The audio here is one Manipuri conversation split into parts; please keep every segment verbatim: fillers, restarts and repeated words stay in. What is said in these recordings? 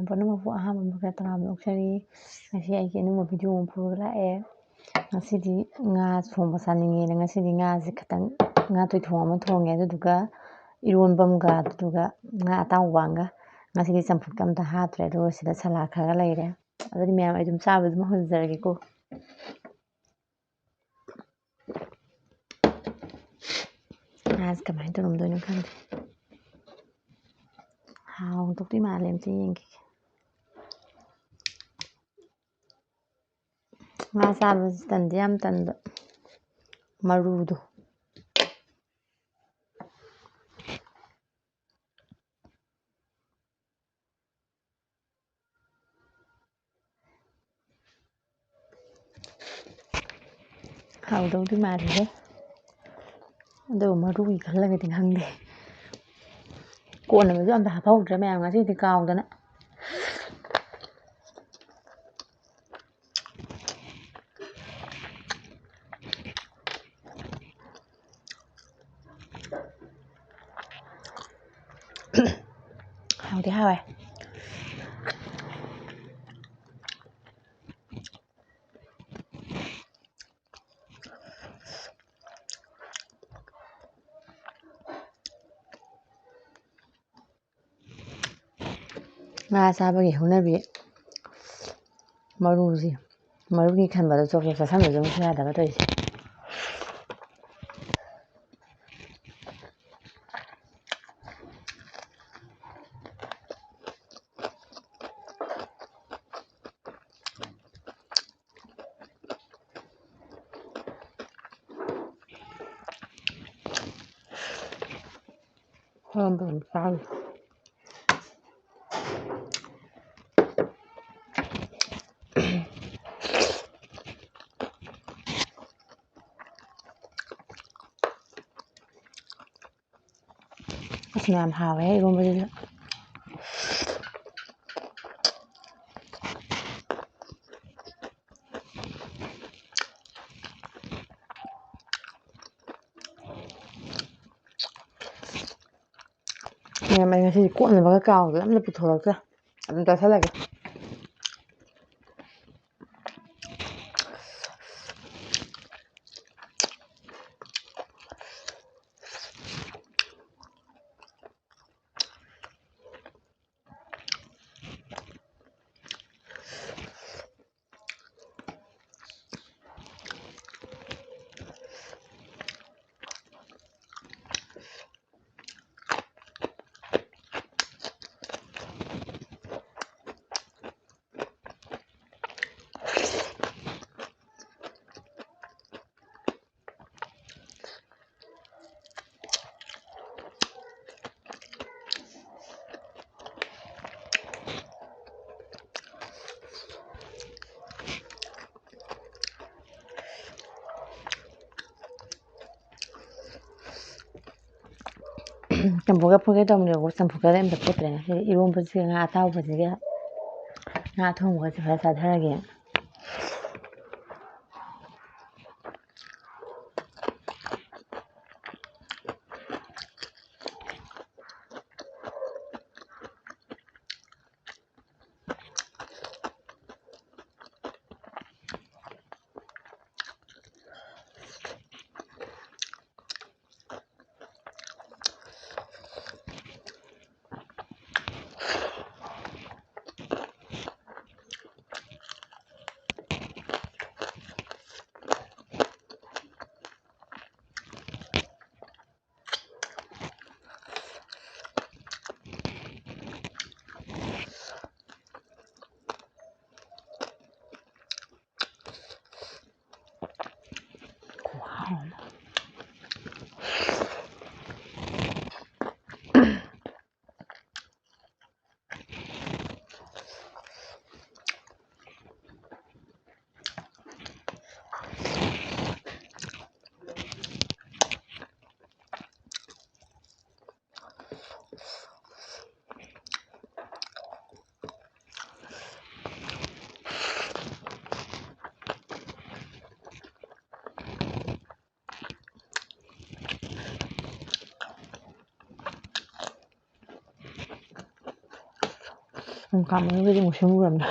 ꯄꯨꯝꯅꯃꯛꯄꯨ ꯑꯍꯥꯟꯕ ꯃꯛꯇꯗ ꯇꯔꯥꯝꯅ ꯑꯣꯛꯆꯔꯤ꯫ ꯉꯁꯤ ꯑꯩꯒꯤ ꯑꯅꯧꯕ video ꯑꯃ ꯄꯨꯔꯒ ꯂꯥꯛꯑꯦ꯫ ꯉꯁꯤꯗꯤ ꯉꯥ ꯊꯣꯡꯕ ꯆꯥꯅꯤꯡꯉꯦꯅ ꯉꯁꯤꯗꯤ ꯉꯥꯁꯦ ꯈꯤꯇꯪ, ꯉꯥ ꯇꯣꯏꯊꯣꯡ ꯑꯃ ꯊꯣꯡꯉꯦ, ꯑꯗꯨꯗꯨꯒ ꯏꯔꯣꯟꯕ ꯑꯃꯒ, ꯑꯗꯨꯗꯨꯒ ꯉꯥ ꯑꯇꯥꯎꯕ ꯑꯃꯒ꯫ ꯉꯁꯤꯗꯤ ꯆꯝꯐꯨꯠꯀ ꯑꯝꯇ ꯍꯥꯞꯇ꯭ꯔꯦ, ꯑꯗꯨꯒ ꯁꯤꯗ salad ꯈꯔꯒ ꯂꯩꯔꯦ꯫ ꯑꯗꯨꯗꯤ ꯃꯌꯥꯝ ꯑꯩ ꯑꯗꯨꯝ ꯆꯥꯕ ꯑꯗꯨꯝ ꯍꯧꯖꯔꯒꯦꯀꯣ꯫ ꯉꯥꯁꯦ ꯀꯃꯥꯏꯅ ꯇꯧꯔꯝꯗꯣꯏꯅꯣ ꯈꯪꯗꯦ꯫ ꯍꯥꯎꯗꯧꯗꯤ ꯃꯥꯜꯂꯦ, ꯑꯝꯇ ꯌꯦꯡꯈꯤꯒꯦ꯫ ꯉꯥ ꯆꯥꯕꯁꯤ ꯇꯟꯗꯤ ꯌꯥꯝ ꯇꯟꯕ, ꯃꯔꯨꯗꯣ꯫ ꯍꯥꯎꯗꯧꯗꯤ ꯃꯥꯜꯂꯤꯍꯦ꯫ ꯑꯗꯨ ꯃꯔꯨꯒꯤ ꯈꯜꯂꯒꯗꯤ ꯈꯪꯗꯦ꯫ ꯀꯣꯟꯅꯕꯁꯨ ꯑꯝꯇ ꯍꯥꯞꯍꯧꯗ꯭ꯔꯦ ꯃꯌꯥꯝ, ꯉꯁꯤꯗꯤ ꯀꯥꯎꯗꯅ꯫ ꯍꯥꯎꯗꯤ ꯍꯥꯎꯋꯦ꯫ ꯉꯥ ꯆꯥꯕꯒꯤ ꯍꯧꯅꯕꯤ, ꯃꯔꯨꯁꯤ, ꯃꯔꯨꯒꯤ ꯈꯟꯕꯗ ꯆꯣꯞ ꯆꯣꯞ ꯆꯥꯁꯟꯕꯁꯨ ꯑꯃꯨꯛ ꯌꯥꯗꯕ ꯇꯧꯔꯤꯁꯦ꯫ ꯍꯣꯔꯦꯟ ꯐꯖꯅ ꯆꯥꯒꯦ꯫ ꯑꯁ, ꯃꯌꯥꯝ ꯍꯥꯎꯋꯦ ꯏꯔꯣꯝꯕꯁꯤꯁꯨ꯫ ꯃꯌꯥꯝ, ꯑꯩ ꯉꯁꯤꯗꯤ ꯀꯣꯠꯅꯕꯒ ꯀꯥꯎꯗꯅ ꯑꯝꯇ ꯄꯨꯊꯣꯔꯛꯇ꯭ꯔꯦ꯫ ꯑꯗꯨꯝ ꯆꯥꯁꯜꯂꯒꯦ꯫ ꯆꯝꯐꯨꯠꯀ ꯐꯨꯠꯀꯦ ꯇꯧꯕꯅꯦꯕꯀꯣ, ꯆꯝꯐꯨꯠꯀꯗꯤ ꯑꯝꯇ ꯐꯨꯠꯇ꯭ꯔꯦ꯫ ꯉꯁꯤꯗꯤ ꯏꯔꯣꯝꯕꯁꯤꯒ ꯉꯥ ꯑꯇꯥꯎꯕꯁꯤꯒ ꯉꯥ ꯊꯣꯡꯕꯒꯁꯦ ꯈꯔ ꯆꯥꯊꯔꯒꯦ꯫ ꯃꯨꯛꯀꯥ ꯃꯅꯨꯡꯗꯗꯤ ꯃꯨꯁꯤꯟ ꯃꯨꯔꯝꯃꯦ꯫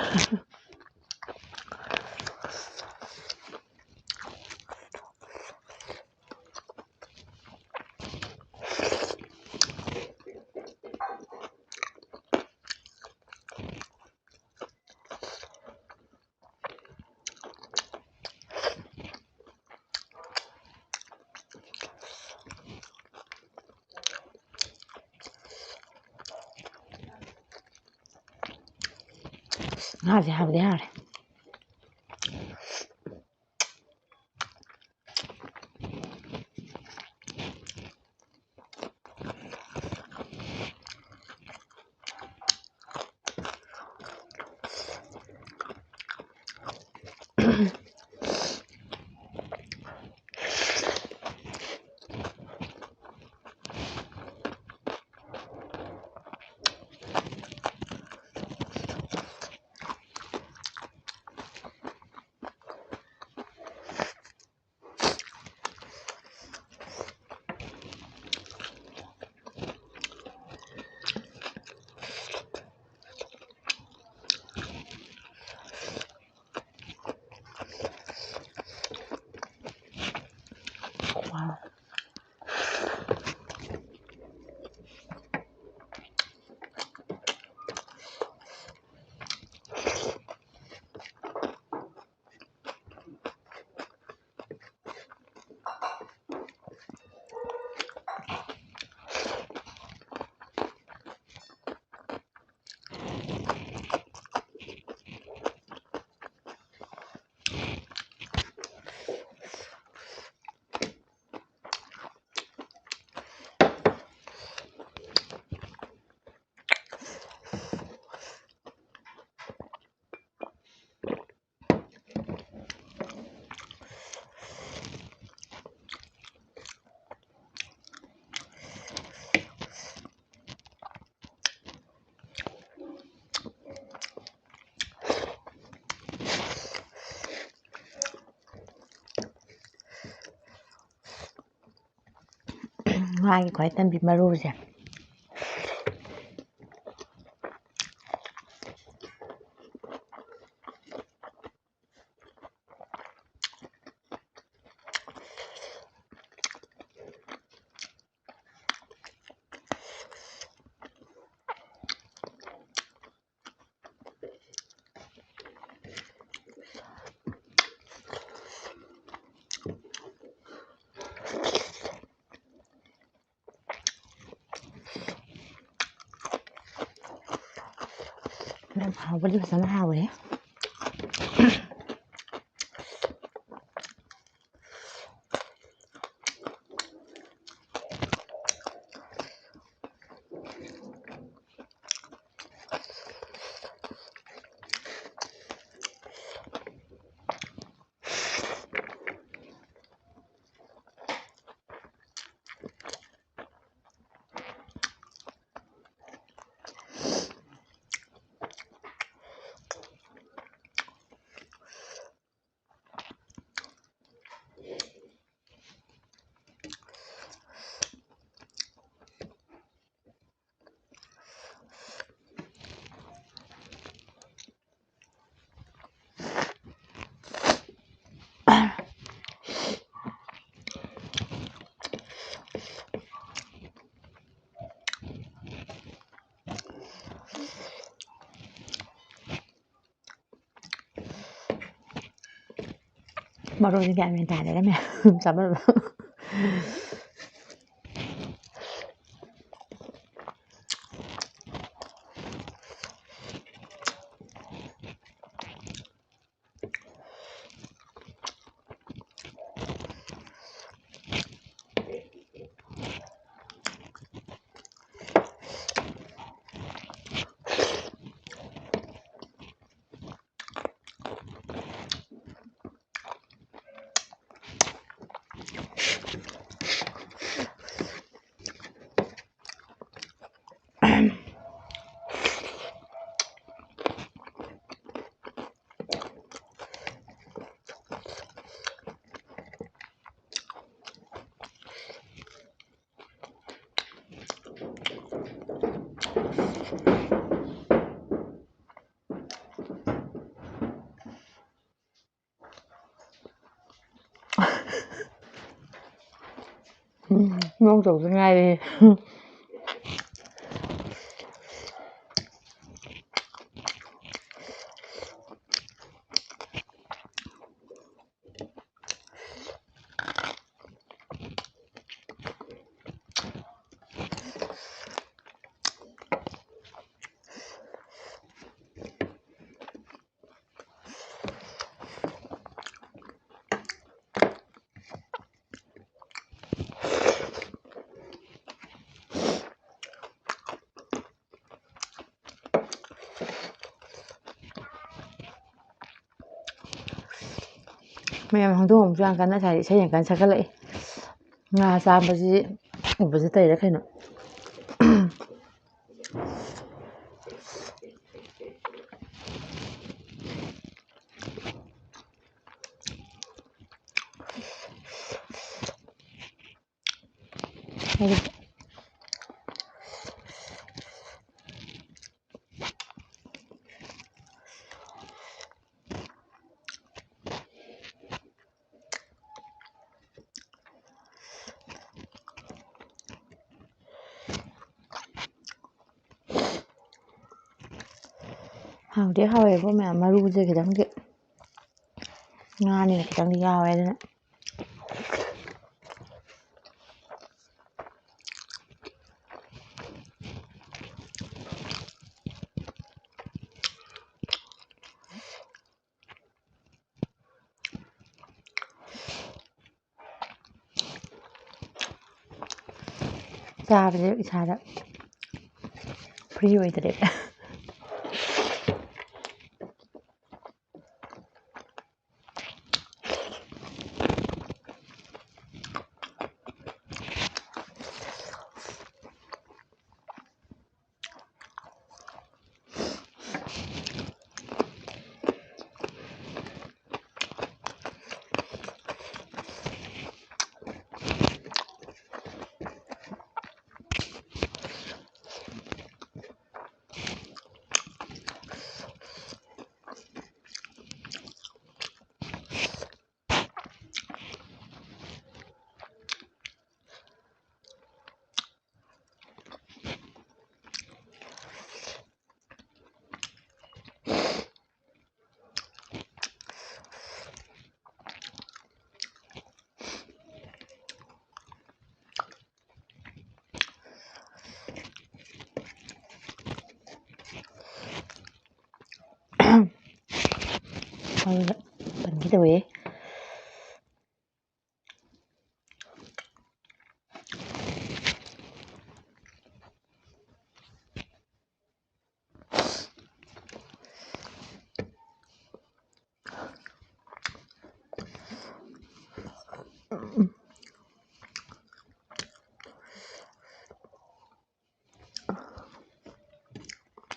ꯉꯥꯁꯦ ꯍꯥꯎꯗꯤ ꯍꯥꯎꯔꯦ꯫ ꯉꯥꯒꯤ ꯈ꯭ꯋꯥꯏ ꯇꯝꯕꯤ ꯃꯔꯨꯁꯦ꯫ ꯌꯥꯝ ꯍꯥꯎꯕꯗꯤ ꯐꯖꯅ ꯍꯥꯎꯋꯦ꯫ ꯃꯔꯣꯏꯗꯤ ꯒ꯭ꯌꯥꯟ ꯃꯦꯟ ꯇꯥꯗꯦꯗ ꯃꯌꯥꯝ ꯆꯥꯃꯟꯕ꯫ ꯎꯝ, ꯃꯑꯣꯡ ꯇꯧꯗ ꯉꯥꯏꯔꯦ꯫ ꯃꯌꯥꯝ ꯍꯧꯗꯣꯡ ꯑꯃꯁꯨ ꯌꯥꯝ ꯀꯟꯅ ꯁꯥꯏ, ꯏꯁꯩ ꯌꯥꯝ ꯀꯟꯅ ꯁꯛꯀꯠꯂꯛꯏ꯫ ꯉꯥ ꯆꯥꯕꯁꯤ ꯎꯕꯁꯤ ꯇꯩꯔ ꯀꯩꯅꯣ꯫ ꯍꯥꯎꯗꯤ ꯍꯥꯎꯋꯦꯕꯣ ꯃꯌꯥꯝ, ꯃꯔꯨꯁꯦ ꯈꯤꯇꯪꯗꯤ, ꯉꯥꯅꯤꯅ ꯈꯤꯇꯪꯗꯤ ꯌꯥꯎꯋꯦ, ꯑꯗꯨꯅ꯫ ꯆꯥꯕꯁꯦ ꯏꯁꯥꯗ free ꯑꯣꯏꯗ꯭ꯔꯦ꯫ ꯑꯗꯨꯗ ꯄꯟꯒꯦ ꯇꯧꯋꯦ꯫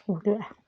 ꯍꯨꯟꯗꯣꯛꯑꯦ꯫